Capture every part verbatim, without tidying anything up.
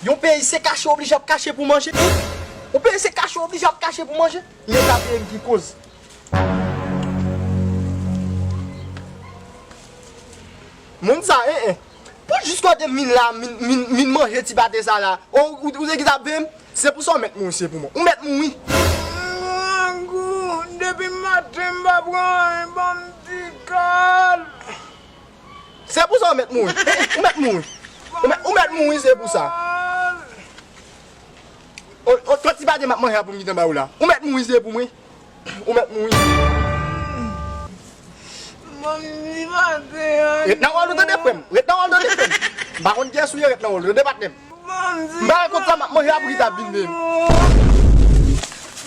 Yon peyi se kache oblije ap kache pou manje. Yon peyi se kache oblije ap kache pou manje. Leta peye m ki koz. Moun sa, en, en. Pou jis kote m vin la, m vin, m vin, m vin manje ti pate sa la. Ou, ou, ou te ki t ap veye m? Se pou sa w mèt mouri, se pou mwen. Ou mèt mouri. Grangou, depi maten m pa pran anyen, ban m ti kal. Se pou sa w mèt mouri. Ou mèt mouri. Ou mèt, ou mèt mouri, se pou sa. O, o, twa ti pate m ap manje a pou m gentan ba ou la. Ou mèt mouri, se pou mwen. Ou mèt mouri. Ban m ti pate a. Ret nan wòl ou tande frè m. Ret nan wòl ou tande frè m. M pa konn kiyès ou ye, ret nan wòl ou tande patnè m. M pa wè kòb sa m ap manje a pou ki ta vin veye m.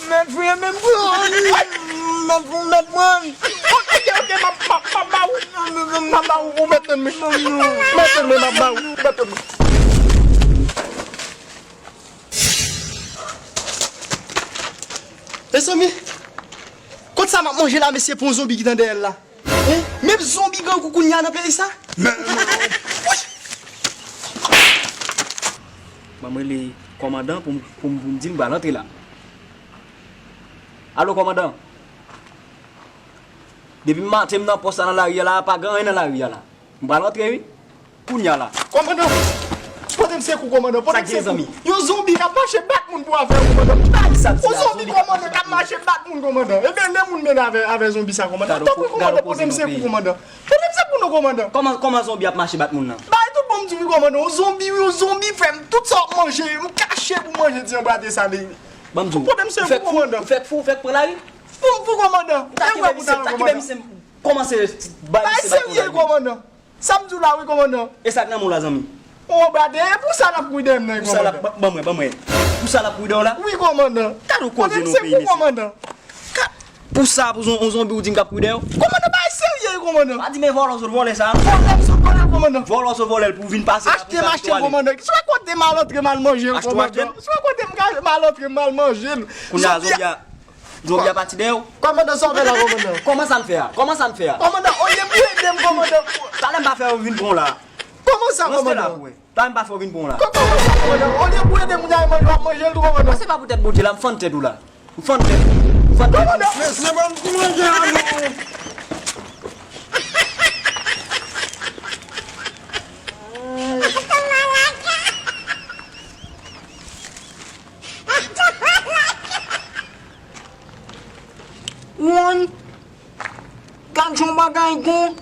Mèt fouye menm pran li. Mèt fou, mèt pran. Ok, ok, m ap, m ap, m ap ba ou. M ap ba ou, ou mèt tann mwen. Mèt tann mwen, m ap ba ou, ou mèt tann mwen. Mezanmi, kòb sa m ap manje la, mesye, pou yon zonbi ki t andèyè l la. Hein? Menm zonbi grangou kounye a nan peyi sa? Men, men, Ban m rele kòmandan pou m, pou m, pou m di l m pral antre la. Alo, kòmandan. Depi maten m nan pòs la nan lari a la, pa gen anyen nan lari a la. M pral antre, wi. Kounye a la. Kòmandan! Pote m sekou, kòmandan. Pote m sekou. Yon zonbi k ap mache bat moun pou afè yo, kòmandan. Yon zonbi, kòmandan, k ap mache bat moun, kòmandan. Ebyen, lè moun mennen avè, avè zonbi sa, kòmandan. Tanpri, kòmandan, pote m sekou, kòmandan. Pote m sekou non, kòmandan. Kòman, kòman zonbi ap mache bat moun nan? Bay tout bon m di wi, kòmandan. Yon zonbi, wi, yon zonbi fè m tout sa w ap manje. M kache pou manje ti anbrate sa li. Ban m di w. Pote m sekou, kòmandan. Ou fèk fou, ou fèk pran lari? Fou m fou, kòmandan. Ou ta kite misye, ta kite misye kòmanse bay misye bat moun lari. Serye, kòmandan. Sa m di w la wi, kòmandan. E sa k nan men w la, zanmi? O, brate, e pou sa n ap kouri dèyè m nan, kòmandan. Ban mwen, ban mwen. Pou sa l ap kouri dèyè w la? Wi, kòmandan. Gade w koze nan peyi, mesye. Kòmandan. Pou sa, pou yon zonbi ou di m k ap kouri dèyè w? Kòmandan, bagay serye wi, kòmandan. Pa di men vòlò sot vòlè sa. Vòlè m sot vòlè, kòmandan. Vòlò sot vòlè l pou vin pase la pou sa. Achte m achte l, kòmandan. Se pa kote m al antre m al manje l, kòmandan. Se pa kote m al antre m al manje l. Kounye a zonbi a Zonbi a pati dèyè w? Kòmandan, sa w fè la, kòmandan? Kòman sa n fè a? Kòman sa n fè a? Kòmandan, olye pou ede m, kòmandan. Talè m pa fè yo vin pran w la. Kòman sa, kòmandan? Reste la pou wè. Talè m pa fè yo vin pran w la. Kò-, kòman sa, kòmandan? Olye pou ede moun nan manje, w ap manje l tou, kòmandan. Se pa poutèt Bondye la, m fann tèt ou la. M fann tèt ou. M fann tèt ou. Kòmandan! Mesye, ban m ti manje a non. Won, gad jan bagay gon.